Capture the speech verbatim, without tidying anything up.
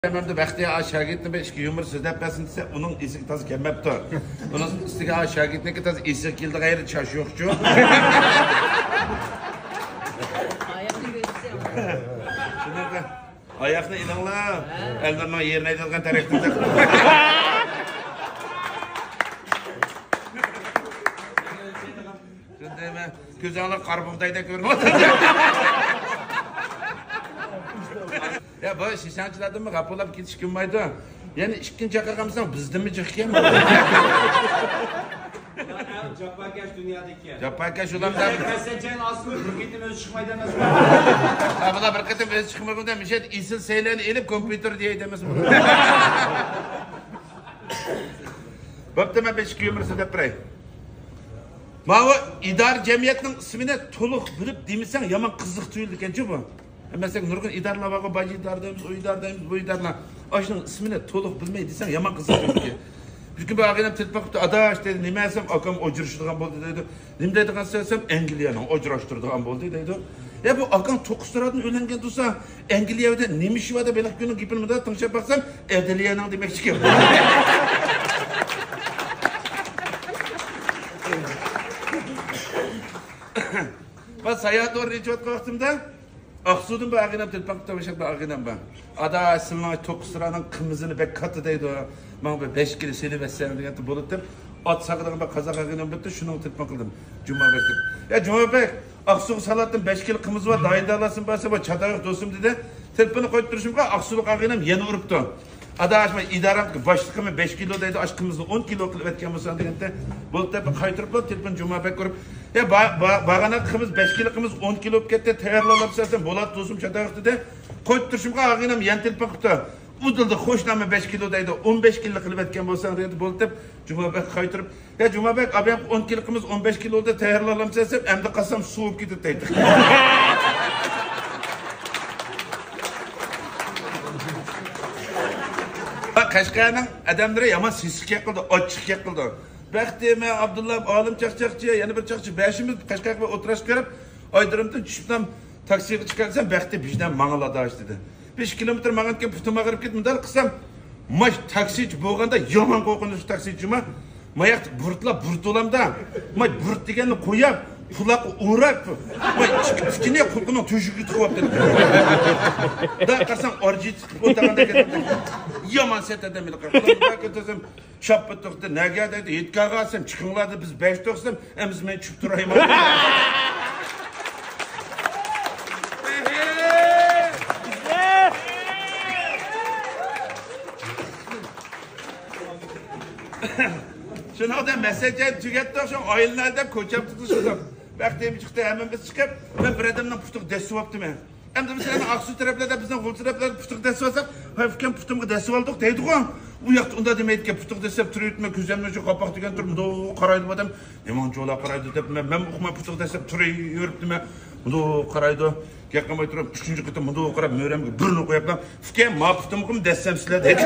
ئەمدى ۋەختى ئا شاگىرتنى بىر ئىككى يۇمۇر سۆزلەپ بەرسۇن دېسە، ئۇنىڭ ئېسىگە تازا كەلمەپتۇ. ئۇنىڭ ئۈستىگە ئا شاگىرتنىڭكى تازا ئېسىگە كېلىدىغان يېرى چاش يوقچۇ. شۇنىڭغا ئاياقنى ئېلىڭلار. ئەللىرىنىڭ يېرىنى ئېلىدىغان تەرەققىي. شۇندايمۇ؟ كۆزۈڭلار قارا بۇغدايدەك كۆرۈنۈۋاتىدۇ. يا، بۇ شىشەڭچىلاردىنمۇ غەپ بولۇپ كېتىش كۈنمايدۇ. يەنە ئىككىنچى چاقىرغانمىساڭ، بىزدىنمۇ جىق ئىكەن. جاپاكەش دۇنيادىكى. جاپاكەش ئۇلاردا. مەسەلچەن ئاسمىنى بىر قېتىم ئۆزى چىقمايدۇ ئەمەسمۇ؟ ھا، بۇلار بىر قېتىم ئۆزى چىقمىغۇدا، مىشەت ئېسىل سەيلەنى ئېلىپ، كومپيۇتېر دېيەيدۇ ئەمەسمۇ؟ بوپتۇ، مەن بەشىككە يۇمۇر سۆزلەپ بېرەي. ماۋۇ ئىدارە جەمئىيەتنىڭ ئىسمىنى تولۇق بىلىپ دېمىسەڭ، يامان قىزىق تۇيۇلىدىكەنچۇ بۇ. مەسىلەن، نۇرغۇن ئىدارىلار بارغۇ، باج ئىدارە دەيمىز، ئۇ ئىدارە دەيمىز، بۇ ئىدارىلار. ئاشۇنىڭ ئىسمىنى تولۇق بىلمەي دېسەڭ، يامان قىزىق تۇيۇلىدىكەن. بىر كۈن بىر ئاغىنەم تېلېفون قىپتۇ، ئاداش دېدى، نېمە دېسەم، ئاكام ئاجرىشىدىغان بولدى دەيدۇ. نېمە دەيدىغان دېسەم، ئەنگلىيەنىڭ ئاجراشتۇرىدىغان بولدى دەيدۇ. يا، بۇ ئاكاڭ توققۇز تارادىن ئۆيلەنگەن تۇرسا، ئەنگلىيەدە نېمە ئىشى بار دەپ ھېلىقى كۈننىڭ گېپىنى مۇنداق تىڭشاپ باقسام، ئەدلىيەنىڭ دېمەكچىكەن. مەن ساياھەت ئورنىنى ئېچىۋاتقان ۋاقتىمدا، ئاقسۇدىن بىر ئاغىنەم تېلېفون قىلىپ، بىر ئاغىنەم بار. ئاداش، سىلىنىڭ توققۇز تارانىڭ قىمىزىنى بەك كاتتا دەيدۇ. ماڭا بىر بەش كىلو سېلىۋەتسەڭ دېگەن بولۇپ، ئات ساقىدىغان بىر قازاق ئاغىنەم بولۇپتۇ، شۇنىڭغا تېلېفون قىلدىم. جۇما بەگ دەپ. يا، جۇما بەگ، ئاقسۇغا سالاتتىن بەش كىلو قىمىز بار، دايىن دالاسىمۇ بارسا، بار چاتاق يوق دوستۇم دېدى. تېلېفوننى قويۇپ تۇرۇشۇمغا ئاقسۇلۇق ئاغىنەم يەنە ئۇرۇپتۇ. ئاداش، مانا ئىدارەمدىكى باشلىقىمۇ بەش كىلو دەيدۇ، ئاشۇ قىمىزنى ئون كىلو قىلىپ ئەتكەن بولساڭ دېگەنتى. بولدى دەپ قايتۇرۇپلا تېلېفون جۇما بەگكە ئۇرۇپ، يا، با-، با-، بارغان قىمىز بەش كىلو قىمىز ئون كىلو بولۇپ كەتتى، تەييارلاپ سەرسەن بولاتتى دوستۇم، چاتاق يوق دېدى. قويۇپ تۇرۇشۇمغا ئاغىنەم يەنە تېلېفون قىپتۇ. ئۇ دىلدا خوش نامە بەش كىلو دەيدۇ، ئون بەش كىلو قىلىپ ئەتكەن بولساڭ دېگەنتى. بولدى دەپ جۇما بەگ قايتۇرۇپ، يا، جۇما بەگ، ئابىيام ئون كىلو قىمىز ئون بەش كىلو بولدى، تەييارلالامسەن دېسەم، ئەمدى قالسام سوۋۇپ كېتىدۇ دەيدۇ. قەشقەرنىڭ ئادەملىرى يامان سېسىق گەپ قىلىدۇ، ئاچچىق گەپ قىلىدۇ. بەختى، مەن، ئابدۇللا، ئالىم چاقچاقچى، يەنە بىر چاقچى، بەشىمىز قەشقەرگە بىر ئولتۇراشقا كىرىپ، ئايرودرومدىن چۈشۈپتىم، تاكسىغا چىقىپ كەلسەم، بەختى بىزدىن ماڭىلا ئاداش دېدى. بىر ئىككى كىلومېتىر ماڭغاندىكىن پۇتۇم ئاغرىپ كېتىپ، مۇنداق قىلسام، ماش تاكسىچى بولغاندا يامان قورقۇنچلۇق تاكسىچى ما. ماياق بۇرۇتلا بۇرۇت بولامدا. ماي بۇرۇت دېگەننى قوياپ، قۇلاققا ئوراپ، ماي ئىككى تىكىنى قۇلىقىنىڭ تۆشۈكىگە تىقىۋاپتۇ. دا قارىساڭ، ئارجى تىقىپ ئولتۇرغاندەك. يامان سەت ئادەم ھېلىقى. شاپپا توختى، نەگە دەيدۇ، ھېيتگاھقا دېسەم، چىقىڭلار دەپ بىز بەش توقسام، ئەمىسە مەن چۈشۈپ تۇرايمەن. شۇنىڭدا مەسىلە تۈگەتتۇق، شۇ ئايلىنار دەپ كوچامدا تۇرۇشتۇق. ۋاقتىم چىقتى، ھەممىمىز چىقىپ، مەن بىر ئادەمنىڭ پۇتىغا دەسسىۋاپتىمەن. ئەمدى مەسىلەن، ئاقسۇ تەرەپلەردە بىزنىڭ غۇلجا تەرەپلەردە پۇتىغا دەسسىۋالساق، ھە ئۇكام پۇتۇمغا دەسسىۋالدۇق دەيدىغۇ. ئۇ ياقتا ئۇنداق دېمەيدىكەن، پۇتىغا دەسسەپ تۇرۇۋېتىپمەن، كۆزۈمنى شۇ قاپاق دېگەن تۇرۇپ مۇنداق قارايدۇ ئادەم. نېمانچۇلا قارايدۇ دەپ مەن، مەنمۇ ئۇقماي پۇتىغا دەسسەپ تۇرۇۋېرىپتىمەن. مۇنداق قارايدۇ. گەپ قىلماي تۇرۇپ، ئۈچىنچى قېتىم مۇنداق قاراپ، مۈرەمگە بىرنى قويۇپلا، ئۇكام، ما پۇتۇمغىمۇ دەسسەمسىلەر دەيدۇ.